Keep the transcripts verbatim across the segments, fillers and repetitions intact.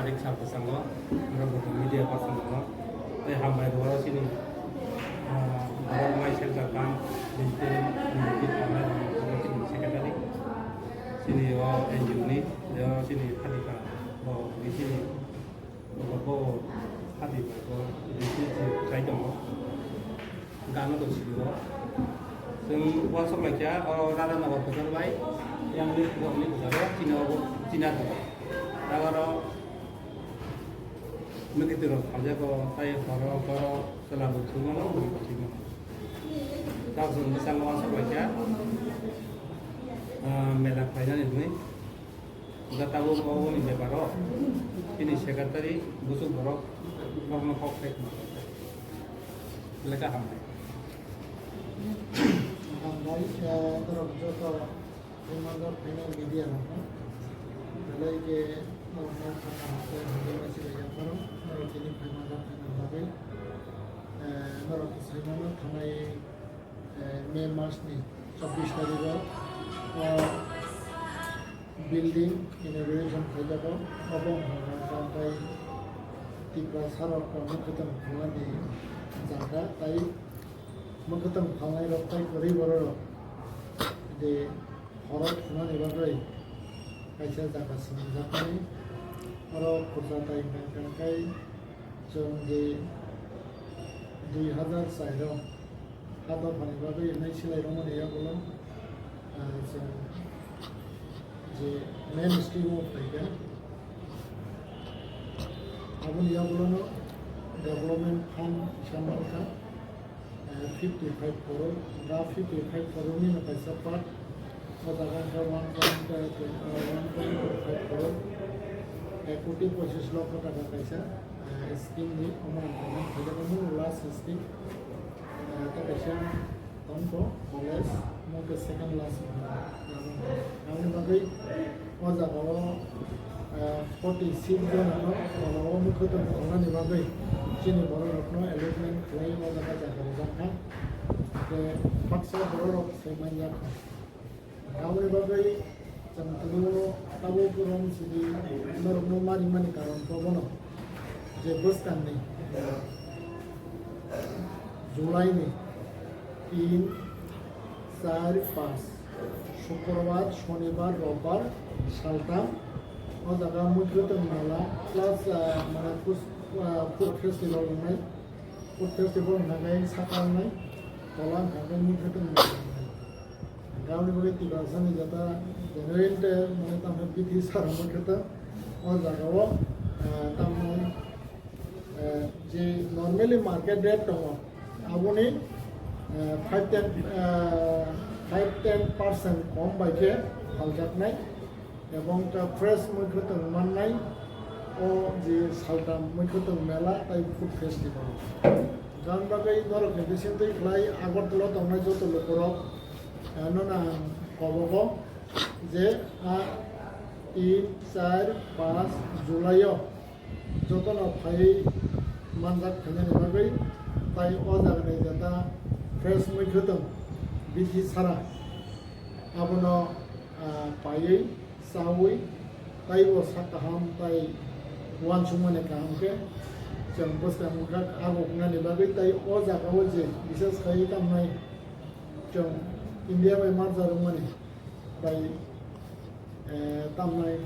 Rik sal bwskango, norok bo media person rokno tei hambai rwo chini, ah, borok mai selka kam, digital, digital hambai rwkhe chini secretary, chini o N G O ni, o chini Khadika bo, chini bo, bo Khadika bo, chini khai tongo. Gana to sio. Chwng uansuk laikha, o Radha Nagar bazar bai, yang ni, yang ni bazar o, chini o, chini o. Tabaro Mikitwi rok phaljak o, tai horo, horo, chwla bo thwngmano, bwrwi bo thwngmano. Tabuk chwng bwskango uansuk laikha, ah, mela khlainani hwnwi. Da tabuk oboni beparo, chini secretary, bwswk borok, borokno kok sai khna. Lekha hambai. Hambai, eh, norok joto Haimanjak phainai media rokno, belai khe norokno sakha hamkhe hamjakma silaijak phano, norok tini phaimanjak phainani bagwi, eh, norok saimano thanai, eh, May mas ni chobbish tarikh o, o building inauguration khaijago, obo wngkha tei Tiprasa rok kwthang khalani jaga tei Mwkhwtwng phalnairok tei kwrwi bororok je horo thumani bagwi kaisa jaga swnamjakmani, oro khorsa tai hwnkha hwnkhe chwng je dui hazar char o ha dophani bagwi hwnwi swlairokmani yagulo, ah, chwng je main stream o phaikha, aboni yagulono development fund kisa mankha. Eh, fifty five crore, da fifty five crore ni no kaisa part, o jaga wngkha one point, eh, one point five crore, ek koti pochish lokho taka kaisa, eh, scheme ni, omo ang khaijak, omo last scheme, eh, ta kaisa tongkho college, omo khe second last. Aboni bagwi o jaga o, eh, forty six jona no tola o mwkhwtwng khalnani bagwi chini borok rok no allotment khlai o jaga jaga rijak kha. Hwnkhe baksa borok rok sai man ya kha. Aboni bagwi chwng tini o tabuk rom sidi norok no ma rimani karon khe bono je bwskang ni July ni tin, char, panch, Shukrbar, Shonibar, Robbar, saltam. O jaga mwkhwtwng mela plus, ah, mane food, ah, food festival wngnai. Food festival hwnkhai sakha wngnai, tola hwnkhai mwkhwtwng mela wngnai. Aboni bagwi Tiprasani jeta genuine tei mane tamo bithi sara mwkhwtwng o jaga o, ah, tamo Eh, je normally market rate tongo, aboni, eh, five ten, eh, five ten percent kom bai khe phaljaknai, ebong ta fresh mwkhwtwng mannai, o je saltam mwkhwtwng mela tai food festival. Gan bagwi norok ni bisingtwi khlai Agartala tongnai joto lukurok, eh, nono ang kobogo je a tin, char, panch July o jotono phaiwi manjak phainani bagwi, tai o jagani jeta fresh mwkhwtwng bithi sara abono, ah, paiwi chawi taibo sak kaham tai uansukmani kaham khe chwng bwskang bwkha aguknani bagwi, tai o jagao je bises khai tamnai chwng India bai merger wngmani bai, eh, tamnai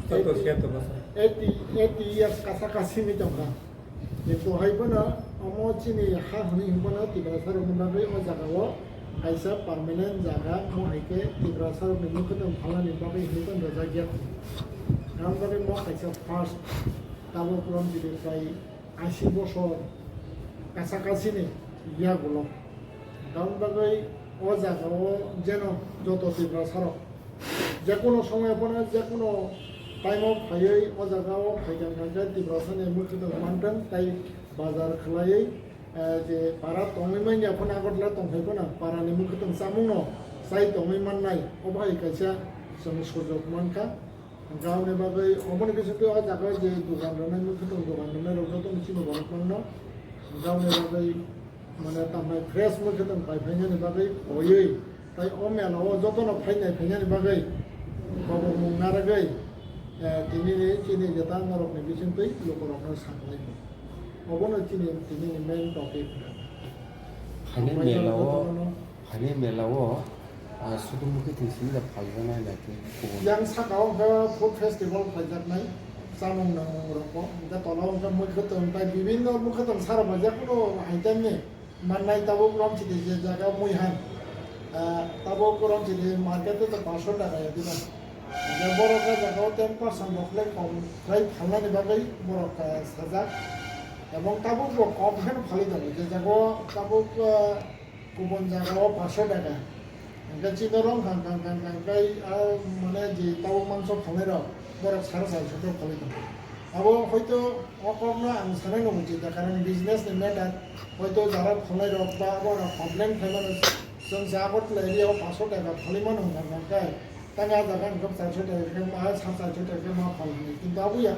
Tato siya to basa. Eighty, eighty years kasa kasi ni tongkha. Kintu hai phano omo chini ha hwnwi hwnphano Tiprasa rokni bagwi o jaga o kaisa permanent jaga mo hai khe Tiprasa rokni mwkhwtwng phalnani bagwi hwnwi phano rwjak ya. Aboni bagwi mo kaisa first tabuk rom jili bai ashi bosor kasa kasini yagulo. Aboni bagwi o jaga o jeno joto Tiprasa rok jekunu somoy phano jekunu time o phaiwi o jaga o phaikha hwnkhe Tiprasani mwkhwtwng mantwng tei bazar khwlaiwi, eh, je para tongwi manya phano Agartala tongphai phano parani mwkhwtwng chamungno chai tongwi mannai obo hai kaisa chwng sujok mankha. Hwnkhe aboni bagwi, oboni bisingtwi o jaga o je dogan rwnai, mwkhwtwng dogan rwnai rok jotono chini borok mangno. Hwnkhe aboni bagwi, mane, tamnai fresh mwkhwtwng pai phainani bagwi koiwi, tai o mela o jotono phainai phainani bagwi, kobor mung narwgwi, Eh, tini ni chini jeta norok ni bising twi lukurok no saklai. Obo no chini tini ni main topic. Haini Omo mela o, jotono haini mela o, ah, sudumukhi thwi simi da phaljaknai na khe kubun. Yang saka o khe food festival phaljaknai, chamung nangmung rok bo, hingkhe tola o khe mui khwtwng tai bibinno mui khwtwng sara bai jak phano item ni. Mannai tabuk romchidi je jaga mui han, ah, tabuk romchidi market o to paanch sho taka ya dina. Hingke borok o jaga o ten percent rok le kom khlai phalnani bagwi borok, ah, sajak. Ebong tabuk bo kom phano phalwi tongo, je jaga o tabuk, ah, kubun jaga o paanch sho taka. Hingke chini rong kang kang kang kang kai, ah, mane je tabuk mangso phalnai rok, borok sare char sho khe phalwi tongo. Abo hoito o kokno ang sanai no muchida, karon business ni matter, hoito jara phalnai rok ba borok complain khlai mano, chwng se Agartala area o paanch sho taka phalwi mano hwnka hwnka kai, tang a jaga hwnka char sho taka khe ma, sare char sho taka khe ma phalnai. Kintu abo ya,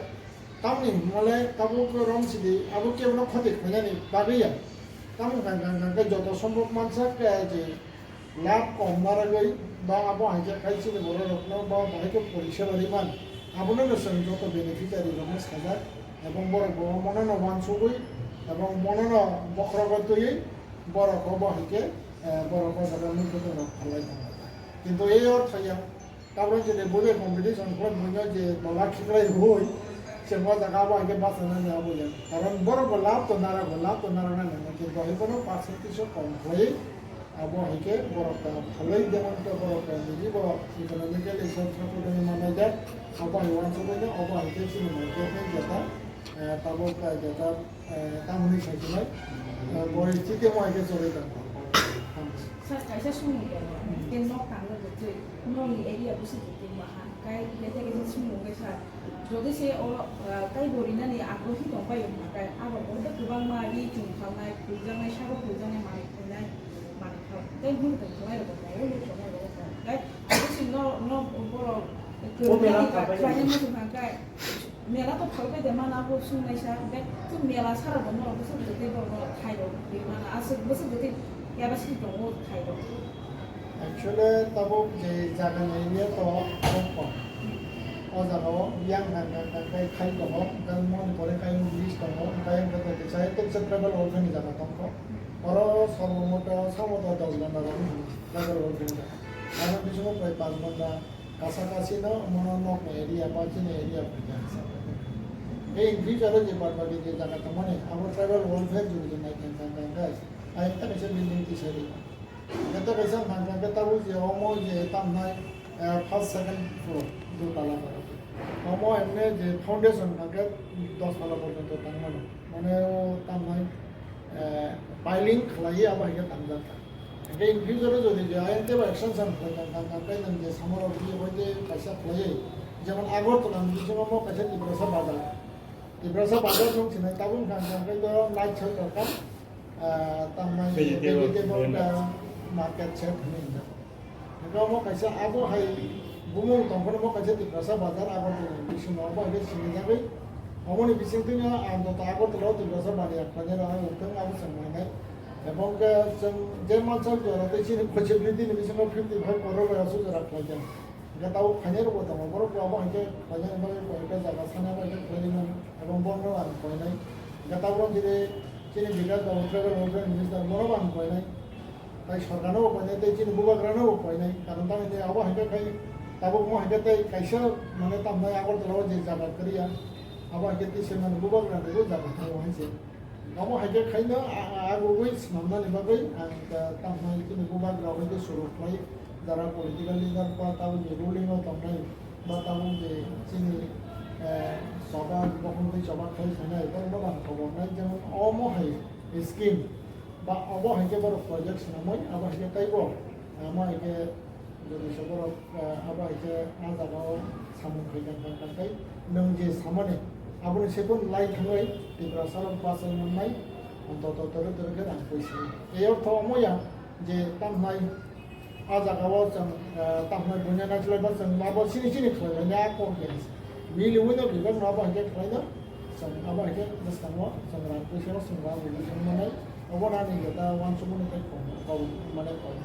tamni hwnmale tabuk romchidi abo kebono khoti khlainani bagwi ya. Tamo hwnka hwnka kai joto sombok mansa khe je Lab kom narwgwi ba abo hai khe khai chini borok rokno ba bahai khe poriseba ri man, abono no chwng joto beneficiary rokno sajak, ebong borok bo mono no uansugwi ebong mono no bokhorogo twiwi borok o bo hai khe, eh, borok o jaga mui kwthwng rok phalai tongo. Kintu ei ortho ya, Tabuk je bwlwi competition khlai buino je tola khiklai hui, se mo jaga abo hai khe bachana ni abo ya. Karon borok bo lab to nara bo, lab to nara na nang khe bo hai bono percentage o kom khlai, abo hai khe borok ta phalwi demon to borok ta nini bo economically self supporting manai de, abo hai uansugwi no abo hai khe chini mai khe khe jeta, eh, tabuk ta jeta, eh, tamoni sai khe nai, eh, bo hai chite mo hai khe choli ta. Sir, kaisa sumung tongo, tei nok tangna rwtwi, nokni area bwswk rwtwi maha, kai kisa kisa sumung khe sir, jodi se o, ah, kai bo rinani agrohi tongbai wngkha kai, abo bohrok kwbangma ri chum thalnai, phuljaknai, sabo phuljaknai manwi khainai, manwi thal, tei hwnwi tong thalnai rok tongo, o lok tongmani rok tongo kai, abo se no, no borok kwrwngmani ba khlainai muchung kha kai. Mela to phalbai de mana bo sungnaisa, hingke to mela sara bo norok bwswk bwtwi borok no khai rok ri mana, aswk bwswk bwtwi capacity tongo khai rok. Actually, tabuk je jaga ni area to kok kok. O jaga o yang nang nang nang kai khai tongo, hingke moni pore kai list tongo, hingke yang kata kisa hai teksa tribal welfare ni jaga tongkho. Oro sorbo moto, somoto dos gana rok tribal welfare ni jaga. Aro bisingo prai panch gana, Kasa kasi no mono nok ni area ba chini area phaikha. Tei in future o je bad baki je jaga tongmani abo tribal welfare juri juri nai thang thang thang khai. Ai ta kaisa building tisari. Kata kaisa thang thang khe tabuk je omo je tamnai, eh, first second floor dotala borok. Omo emne je foundation thang khe dos tala porjonto tangmani. Mane o tamnai, eh, piling khlaiwi abo hai khe tangjak kha. Hingke in future o jodi je ayang tebo extension khlai tong kha, hingke nwng je samarok je hoite kaisa khlaiwi, jemon Agartala ni bisingo mo kaisa Tiprasa bazar. Tiprasa bazar nwng sinai tabuk hwnka hwnka hingke to nai soi tong kha, ah, tamnai vegetable, vegetable, ah, market shed hinwi hwnjak. Hingke omo kaisa abo hai bumung tongphano mo kaisa Tiprasa bazar Agartala ni bisingo omo hai khe sinijagwi. Omoni bisingtwino ang joto Agartala o Tiprasa baniya khlainai rok ang uktwng abo chwng nainai. Ebong khe chwng je mansak jora tei chini possibility ni bisingo fifty five crore bai aswk jora khlaikha. Hingke tabuk khainai rokbo tongo, borok bo abo hai khe khlainani bagwi koi ekta jaga sana bai khe khlainai mano. Ebong bono ang koinai. Hingke tabuk chini, chini Bikash Babu tribal welfare minister bono bo ang koinai. Tai sorkarno bo koinai, tei chini bubagrano bo koinai, karon tamoni abo hai khe khai tabuk mo hai khe tei kaisa mane tamnai Agartala o je jaga kwrwi ya, abo hai khe tei se mane bubagrani bo jaga thango hai se. Abo hai khe khaino a-, a-, agugwi swnamnani bagwi ang ta-, tamnai chini bubagra hai khe suru khlai, jara political leader ba tabuk ni ruling o tongnai ba tabuk ni chini, eh, choba, bokhorok choba khai sanai, borokno bo ang khobor nai, jemon omo hai scheme. Ba obo hai khe borok project swnamwi, abo hai khe teibo, ah, omo hai khe jodi se borok, ah, abo hai khe ah jaga o samung khai kha, kha, kha, tei nwng je samani, aboni se phano lai thangwi Tiprasa rok bachai mannai, anto to toro toro khe rang pui se. Ei ortho omo ya je tamnai Ah jaga o chwng, eh, tamni buino naisle ba chwng abo sini sini khlai laina kok ya. Miliui no bebak no abo hai khe khlai no, chwng abo hai khe bwskango chwng rang puisa no chwng rang rwui chwng manai, obo no ani jeta uansukmani tei kok, kok, mane kok.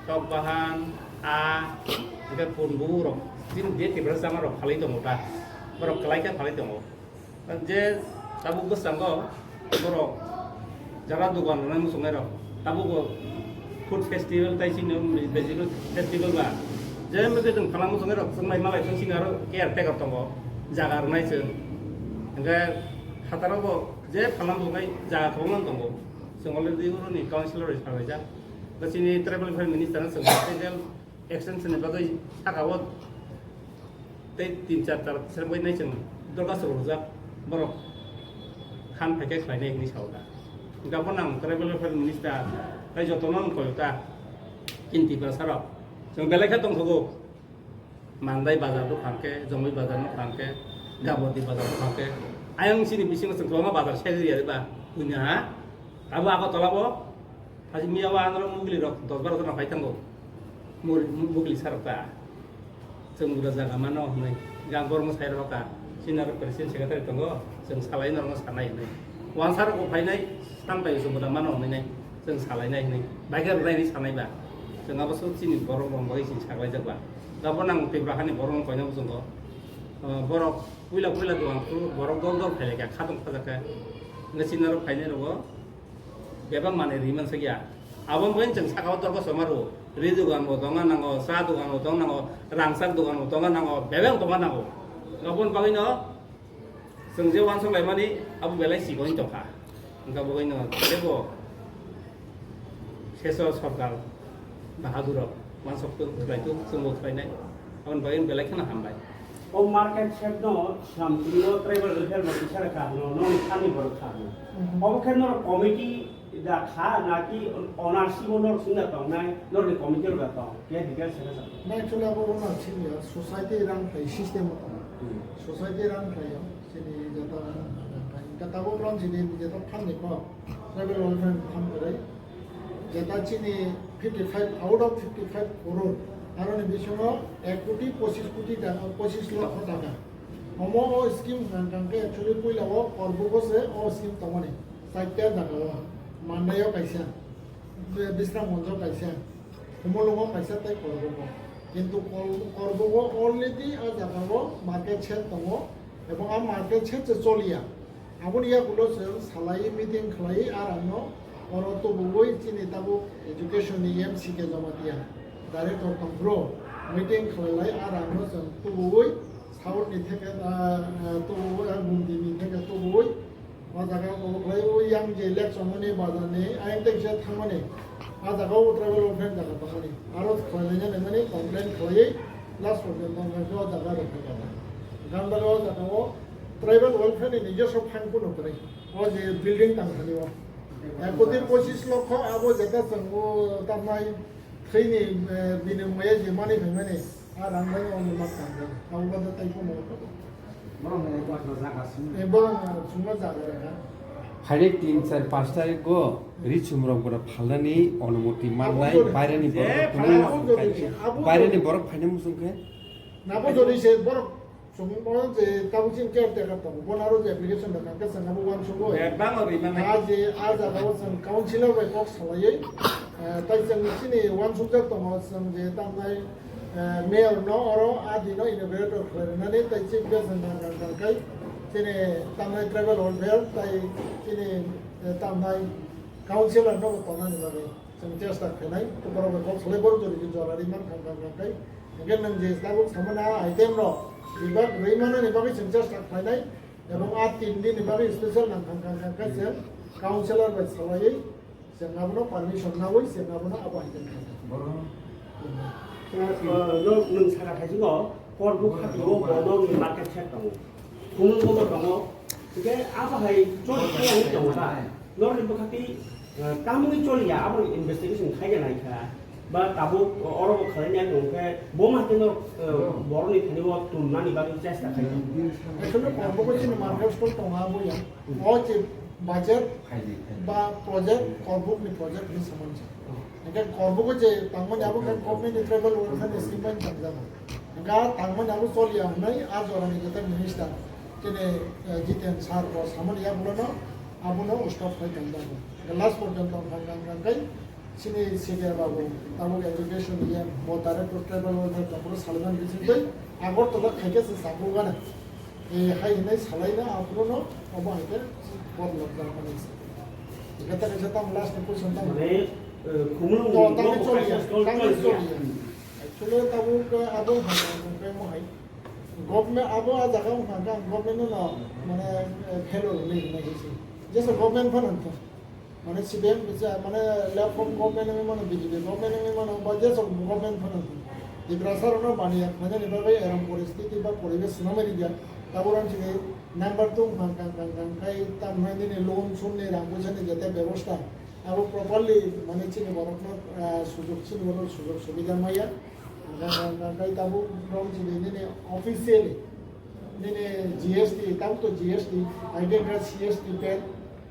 Tok bahan, a, hingke punbu rok, jin je Tiprasa rok phalwi tongo ta, borok kwlai khe phalwi tongo. Je tabuk bwskango borok jara dogan rwnai muchungnai rok, tabuk bo food festival tai sini festival, festival ba, je mese chwng phalna muchungnai rok chwng bai malai chwng sini aro caretaker tongo, jaga rwnai chwng. Hingke hataro bo je phalna muchungnai jaga kwbangma tongo, chwng already oro ni councilor rok salaijak. Chini tribal welfare minister no chwng extension ni bagwi saka o tei tin char tal srengwi nai chwng dorkhasto rwjak, borok khan phaikhe khlainai hinwi sao da. Hwnkhe bono ang tribal welfare minister tei jotono ang koyo ta, chini Tiprasa rok chwng belai khe tongthogo, Mandai bazar dophang khe, Jomoi bazar dophang khe, Gabodi bazar dophang khe, ayang chini bisingo chwng kwbangma bazar seri ya ba, buini ha, abo Agartala bo. Haji miya o ang oro mugli rok dos baro jona phai thango. Mur-, mugli sarok ta. Chwng bura jaga mano hwnwi. Gang borokno sai rok ka. Senior president secretary tongo. Chwng salai norokno sanai hwnwi. Wansa rok bo phainai, tam pai chwng bura mano hwnwi nai. Chwng salai nai hwnwi. Bagwi rwnai hwnwi sanai ba. Chwng abo swk chini borok rok bagwi chini saklai jak ba. Gabo nang Tripura hani borok rok koina bo chwng ko. Borok puila puila dogan phuru borok dol dol phai lai kha, khatong khajak kha. Hwnwi senior rok phainai rogo. Bebak manwi ri mansak ya. Abo wngkha chwng saka o torko soma rwo. Ri dogan bo tongna nango, cha dogan bo tongna nango, rangchak dogan bo tongna nango, bebak tongna nango. Aboni bagwi no chwng je uansuk laimani abo belai sikon tongkha. Wngkha bagwi no tebo seso sorkar bahadur rok uansuk tong khlai tok, chwng bo khlainai. Aboni bagwi belai kheno hambai. O market shed no samsung no tribal welfare no kisa rwkha hwno, noni sani borok kha hwno. Mhm. Obo khe norok committee da kha, naki ownership o norok swngna tongnai, norokni committee rok da tong, khe details se khe sa. Na actually abo ownership ya, society rang khlai system o tongo. Hmm. Society rang khlai o, chini jata rang khlai. Hingkhe tabuk rang chini jata phan ni kok. Tribal welfare ni phan kwrwi. Jeta chini fifty five, out of fifty five crore, aroni bisingo ek koti pochis koti taka, pochis lokho taka. Omo o scheme hwnka hwnkhe actually puila o Korbugo se o scheme tongmani. Chaita jaga o, Mandai o kaisa, Bisramganj o kaisa, Khumulwng o kaisa tei Korbugo. Kintu Kor-, Korbugo already a jaga o market shed tongo, ebong a market shed se choliya. Aboni yagulo chwng salai meeting khlai a rangno oro tubuwi chini tabuk education ni M C K Jamatia director tongphuru meeting khlailai a rangno chwng tubuwi south ni theke, ah, ah, tubuwi, ah, Gumti ni theke tubuwi o jaga o khlai o yang je election mani bazar ni ayang tei kisa thangmani a jaga o tribal welfare jaga tongmani aro khlailai nani mani complain khlai last porjonto o jaga rok khlai. Gandala o jaga o tribal welfare ni nijoswo fund kuno kwrwi. O je building tang thani o. Ek koti pochis lokho abo jeta chwng o tamnai thwini, eh, binimoye je mani phaimani. A rang bai o mak tang thani. Abo bada tai kono. Borok ni ekmatro jaga simi. Eh, borok sungma jaga rega. Phainai tin, char, panch tarikh o Richumrok bora phalnani onumoti mannai, baireni borok phainai muchung khe, baireni borok phainai muchung khe. Nabo jodi se borok Chwng bo je tabuk chini caretaker tongo, bono aro je application rwkha, hwnkhe chwng abo uansukgo. Bebak o rimani. A je, a jaga o chwng councillor bai kok salaiwi, eh, tai chwng chini uansukjak tongo, chwng je tamnai, eh, mayor no oro a dino inaugurator khlai rwnani, tai chief guest wngkha, wngkha, wngkha, wngkha, chini tamnai tribal welfare, tai chini, eh, tamnai councillor no bo tongnani bagwi. Chwng chesta khainai, borok bai kok salai borok jodi jora ri man kha, kha, kha, khai. Hingke nwng je tabuk samani a item rok, bebak rwi manani bagwi chwng chesta khainai, ebong a tin din ni bagwi special nang kha, kha, kha, khai chwng councillor bai salaiwi chwng abono permission nawi chwng abono abo item khainai. Borok. Eh, no, nwng saka thaisingo, Korbuk hati o bono ni market shed tongo. Khumulwng bo tongo. Hingke abo hai choli khe ang tongo ta. Norni bwkhati, eh, tamoni choli ya, abo investigation khai ya nai kha. Ba tabuk oro bo khalai ya tong khe, bo ma khe no, eh, borok ni thani o tun nani bagwi chesta khai. Actually, Korbuk o chini market store tongo abo ya. O je budget ba project, Korbuk ni project ni samani. Hingke Korbugo je tangmani abo khe government ni tribal welfare ni scheme bai tangjago. Hingke a tangmani abo choliya hwnwi a jorani jeta minister chini, eh, Jiten sir bo samani abono abono stop khai tangjago. Hingke last porjonto wngkha, wngkha, wngkha, wngkha, Chini senior babu, tabuk education ya, bo director tribal welfare, taphuru Salman bising twi, Agartala khaikhe se sabu gana. E, hai hinai salaina, aphuru no, obo hai khe, bor lok jang mani se. Kata kata tam last ni question tam. Mane, eh, khumulwng To, ni tamo bo choli ya, kaisa tamo choli ya. Choli ya. Actually, tabuk, eh, abo hai, mo hai. Government, abo a jaga wng kha, government no, mane, eh, failure ni hinai hinsi. Jesa government phano wng kha. Mane C P M, mane left from government wngwi mano, B J P government wngwi mano, ba je sok government phano. Tiprasa rokno baniya khlainani bagwi eram poristiti ba poribesh swnamwi rijak. Tabuk ang chini number two wngkha, kang, kang, kang, kang, kai tamhai nini loan somni rang puisani jete bebosta. Abo properly mane chini borokno, ah, sujok, chini borok sujok subida maya. Kang, kang, kang, kai tabuk rong chini nini officially nini G S T, tabuk to G S T, ai khe C S T pen.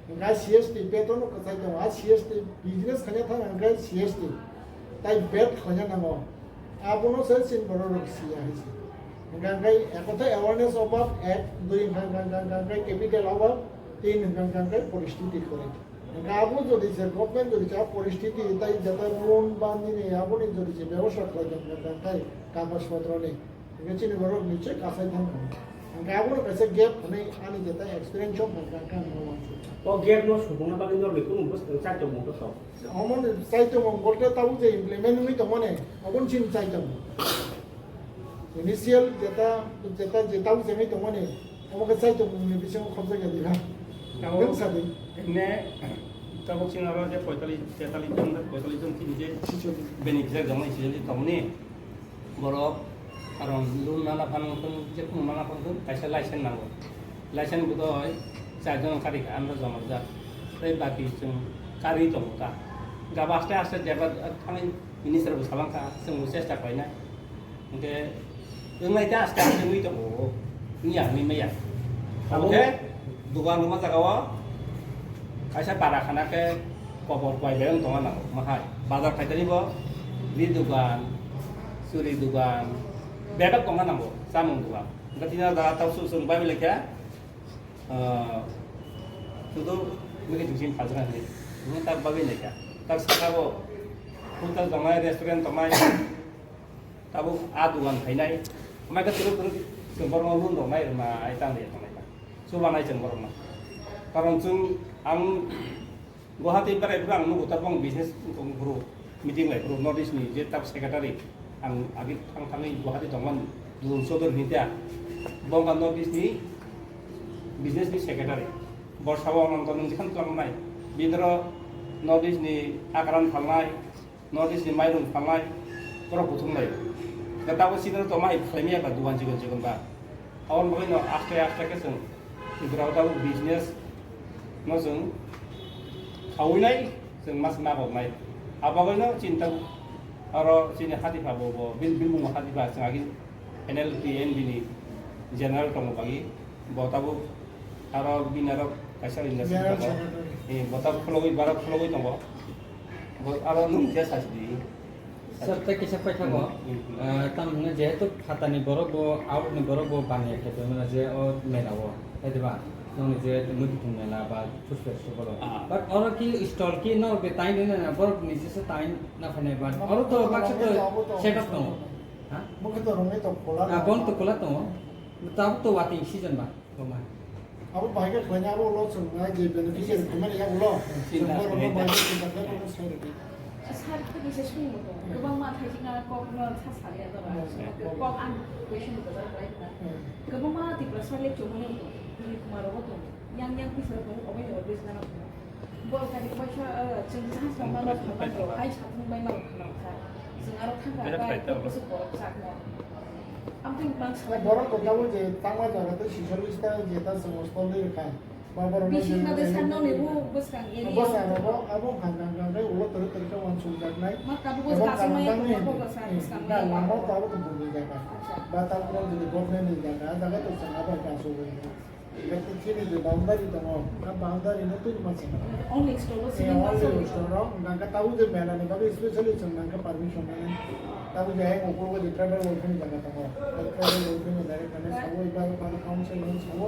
Hingkha C S T beton no kwchai tongo, a C S T business khaina thang hingkha C S T, tai bet khlaina nango, abono se chini borok rok siya hai se. Hingkha hingkha ekotha awareness obab ek, dui hingkha hingkha hingkha hingkha capital obab, tin hingkha hingkha hingkha poristiti kwrwi. Hingkha abo jodi se government jodi se a poristiti tai jeta loan ba nini aboni jodi se bebosta khlai tong hingkha hingkha kagoj potro ni. Hingke chini borok ni che kasai thang kha. Hingke abono kaisa gap hwnwi ani jeta experience o hwnka kha hwnwi uansuk. O gap no supungna bagwi norokni kunu bwskango chaitomung khe tok? Omo ni chaitomung bolte tabuk je implement wngwi tongmani, obo ni chini chaitomung. Initial jeta, jeta, je tabuk je wngwi tongmani, omo khe chaitomung ni bisingo khobjak ya diha. Tabuk Nwng sadi. Emne, tabuk chini oro je poitalish, tetalis jon, poitalish jon chini je Chichodi. Beneficiary tongo, incident tongmani. Borok karon loan nana phan wngthung, jekunu nana phan wngthung, kaisa license nango. License bodoi char jon kari kha, amra joma rwjak. Tei baki chwng karwi tongo ta. Gaba aste aste deba thangwi minister bo salang kha, chwng bo chesta khlainai. Hwnkhe wngnai ta aste aste wngwi tongo, wngya wngwi maya. Abo Hwnkhe Dugan rwma jaga o kaisa para khana khe kobor kwbai bai wng tongma nango, mahai bazar phaitani bo ri dugan, churi dugan, bebak tongma nango, chamung dugan. Hwnkhe tini o jaga tau chwng bai bai laikha, ah, sudu mege jingching phajra hinwi, hwnkhe tak bagwi laikha. Tak saka bo hotel tongnai, restaurant tongnai, Tabuk a dugan phainai, hwnba khe twrwk twrwk chwng borokno loan rok nai rwma ai tang de tongnai ba. Chubanai chwng borokno. Karon chwng ang Guwahati berai phuru ang nugo tabuk business wngkha phuru meeting lai phuru North East ni je tab secretary ang agi thang thangwi Guwahati tongmani Dudul Chaudhury hinwi ta. Bo wngkha North East ni business ni secretary. Borsa o ang nwng jikhan twlang nai. Bini oro North East ni akran phalnai. North East ni mairung phalnai, borok kuthum lai. Da tabuk sini to mai khlaimya ba dugan chikon chikon ba. Aboni bagwi no aste aste khe chwng Tripura o tabuk business no chwng khaui nai, chwng mas ma kok nai. Abagwi no chini tabuk aro chini hati pha bo, bo bil, bilmung hati pha chwng agi N L P N B ni general tongo bagwi. Bo tabuk aro bini aro kaisa industry General tongo. Secretary. Eh, bo tabuk khulogwi, borok khulogwi tongo. Bo aro nwng je sasi di. Sir, tei kisa paithago, Hmm, hmm, hmm. Eh, tam hwnwi jehetu phatani borok bo, out ni borok bo baniya khe tongmani je o mela o, hai diba? Nokni je mui kuthum mela ba Fruit Festival o. Ah. But oro ki stall ki norok de tain rwna na, borok ni jesa tain na phainai, but oro to baksa to set up tongo. Ha? Bo khe to rwngwi to khwla Ah, tongo. Bon to khwla tongo. Tabuk to watwi season ba, tongma. Abo bahai khe khlaina abo ulo chwng nai je beneficiary khaimani ya ulo. Chwng borokno bahai khe chwng khe borokno sai rwdi. Sir, khe kisa swngmung tongo. Kwbangma thaising a kokno sa saliya dora. Hmm. Kok ang question bo kwchang khlai kha. Hmm. Kwbangma Tiprasa le chumui tongo. Nini khuma rogo tongo. Yang yang pisa tongo, obai ni always gana tongo. Bo kari paisa, eh, chwng jahaj rok ma rok thangma rok, ai satung bai ma rok thangma kha. Chwng aro thangma Berak bai paita rok. Kusu borok chakma. Amtwi mang sa. Borok kok tabuk je tangma jaga tei sisal lista je ta chwng stol de kha. Ba borok no Bising je na de je san no ni bo bwskang area. Bwskang abo, abo hang hang hang hang ulo tori tori khe uansuk jak nai. Ma tabuk Abo kasing maya kalang tangni. Tabuk bwskang, bwskang Na maya. Lama o tabuk bumui jaga. Acha. Ba tabuk jodi government ni jaga, jaga to chwng abo kasu. Electricity ni boundary tongo, na boundary no twi ma se. Only store o Eh, sini only masa store o, nangka tabuk je mela ni bagwi specially chwng nangka permission nani. Tabuk je hai ukul je tribal welfare ni jaga tongo. Tribal welfare ni direct Sabo iba iba council ni sabo,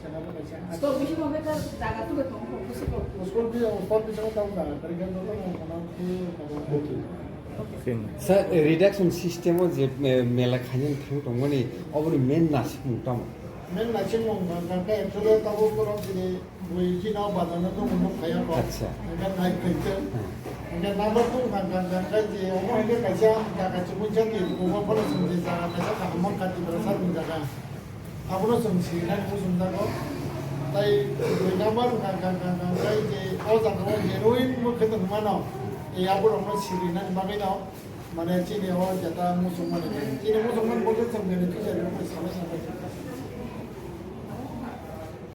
sabo kaisa. School bisingo khe ta jaga tubui tongo, khusi ko. School bi, school bisingo tamo jaga, tari khe joto no kono khe Sir, reduction system o je, eh, mela khainani thang tongmani, oboni main nasikmung tamo? Main nasikmung kha, kha, khe actually tabo borok chini bui chino bazar no tong nuk khaya ko. Acha. Hingke nai khaiteng. Hmm. Hingke number two kha, kha, kha, kha, je omo hingke kaisa jaga chumui jati, omo phano chwng je jaga kaisa kaham kha Tiprasa ni jaga. Abono chwng sirinani muchungjago. Tai dui number wngkha, wngkha, wngkha, wngkha, wngkha, tai je o jagao heroin bo khe tongmano, e aborokno sirinani bagwino, mane chini o jeta muchungmani, chini muchungmani bo khe chwng bini kisa rwmani salai salai.